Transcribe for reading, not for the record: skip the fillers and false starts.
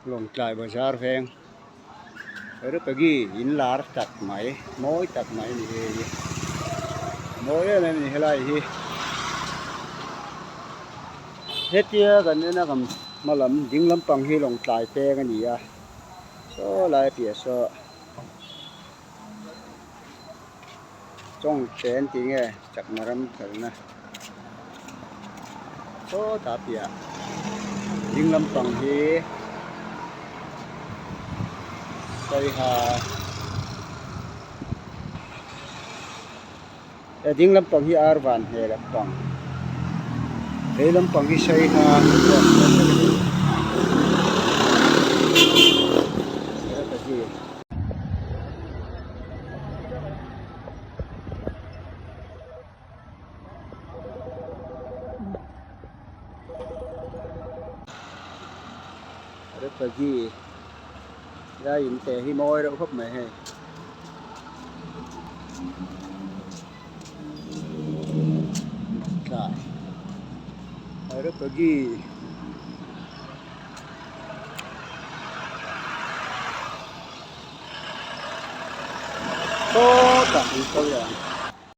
Lawngtlai bazar veng Rupagi in lar tak mai mawi tak mai a ni hei hi mawi em em a ni helai hi hetia kan en a kan hma lam ding lampang hi Lawngtlai peng a ni a saw lai a piah saw Chawngte an tih nge chakna ram kalna sawtah piah ding lampang hi saiha ding lampang hi ar van hmel a pang vei lampang hi saiha Refugee lai in te hi mawi reuh khawp mai hei tlai refugee. Sawtah an kal leh ang.